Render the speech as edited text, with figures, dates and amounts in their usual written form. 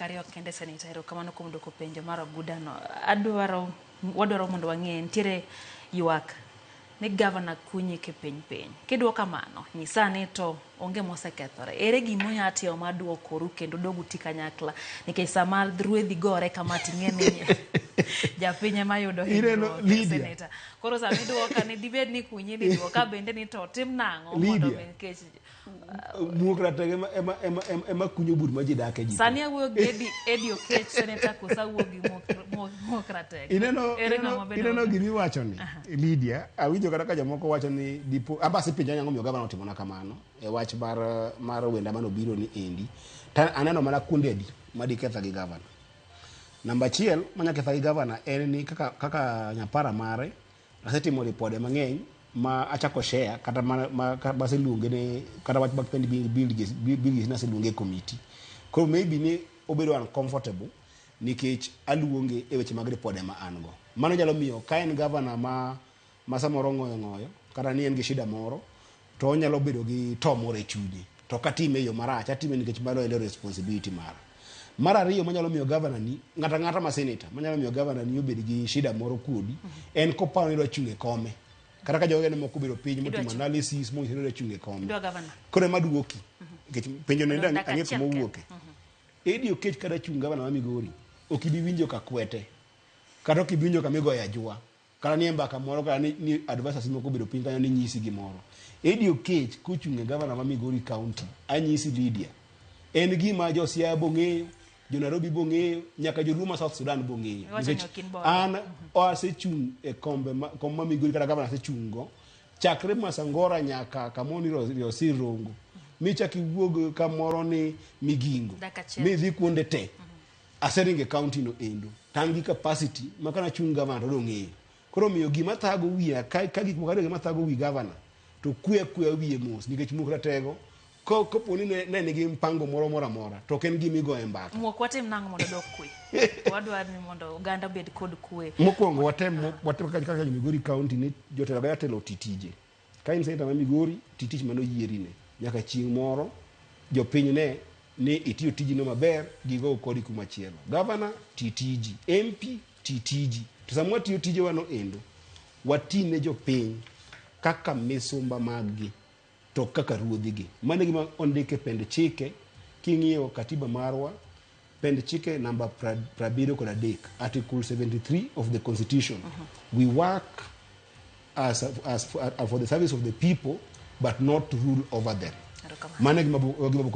Ariyo kende, Senator, erokamano kuom duoko penjo mar Ogudano. Adwaro, wadwaro mondo wang'e, nitiere ywak ni gavana kunyi kipiny piny. Kiduoko kamano, nyisa ni to onge mosekethore. Ere gima unya timo mar duokoru kendo dogu ti kanyakla? Nikech sama ruedhi gore kama ting'e ni japiny ema yudo Ineno, hinyruok, Lydia. Senator. Koro sama iduoka ni dibed ni kunyi ni duoka bende ni to tim nang'o mondo Lydia. mi nikech Muok ratego ema kunyo bur ma ji dake ji. Sani awuoyo gi Eddie Okech, Senator, koso awuoyo gi Muok Ratego? Ineno, Ere ineno, ng'ama bedo ineno gimiwacho ni Lydia, awinjo kata ka jomoko wacho ni dipo amba asepenjo ang'o miyo gavana otimona kamano e wach mar wenda manobiro ni endi. Ta aneno mana kuonde adi madiketha gi gavana. Namba achiel manya ketha gi gavana en ni kaka nyapara mare asetimo ripode mang'eny ma achako share kata ma maseluonge ne kata wach mag pend bill naseluonge e committee. Koro maybe ni obedo uncomfortable nikech aluonge e weche mag ripode ma an go. Mano nyalo miyo ka en gavana ma samoro ng'oyo ng'oyo kata ni en gi shida moro to onyalo bedo gi to moro e chunye. To ok atime e yo marach, atime nikech mano en responsibility mara. Mar ariyo manyalo miyo gavana ni, ng'ato ang'ata ma senator, manyalo miyo gavana ni obed gi shida moro kuodi, en koparo ni idwa chung' e kome. Kata ka jowene moko obedo piny motimo analysis monyiso ni idwa chung' e kome. Idwa gavana. Koro ema duoki. Nikech penjo no Odong' dakika ang'e achiel kuma kende. owuoke. Eddie Okech kada chung' gavana ma Migori, ok ibi winjo ka kwete. Kata ok ibi winjo kama igoye ajwa. Kata ni e mbaka moro kata ni advisors moko obedo piny kanyo ni nyisi gimoro. Eddie Okech kochung' e gavana ma Migori County, anyisi Lydia. En gima jo Siaya bong'eyo, jo Nairobi bong'eyo, nyaka joluo ma South Sudan bong'eyo. Iwacho ni Nikech ok in boda. an asechung' e kombe ma, kom ma Migori kata gavana asechung' go chakre Masangora nyaka kamoro ni Riosir Rongo. Michak iwuog kamoro ni Migingo. Dakika achiel. Midhi kuonde te. Aseringo e county no endo. To an gi capacity ma kana chung' gavana to dong'eyo. Koro omiyo gima thago wiya ka gik moko ariyo gima thago wi gavana to kwe akweya wiye mos nikech Muok Ratego kopo ni ne nigi mpango moro amora to ok en gima igoye mbaka. Muok watim nang'o mondo odok kwe? Wadwaro ni mondo oganda obed kod kwe. Mokwongo watem kaka Migori County ni jotelo ka jatelo oti tije. Ka in senator ma Migori, ti tich mane oyierine. Nyaka chieng' moro jopiny ne ni itiyo tijino maber gigo kodi kuma chielo. Governor, ti tiji. MP, ti tiji. To sama watiyo tijewa no endo, wati ne jopiny kaka misumba maggi to kaka ruodhigi. Mano e gima ondik e pend chike king'iyo katiba marwa pend chike namba 73, article 73 of the constitution. We work as for the service of the people but not to rule over them. Erokamano. Mano e gima.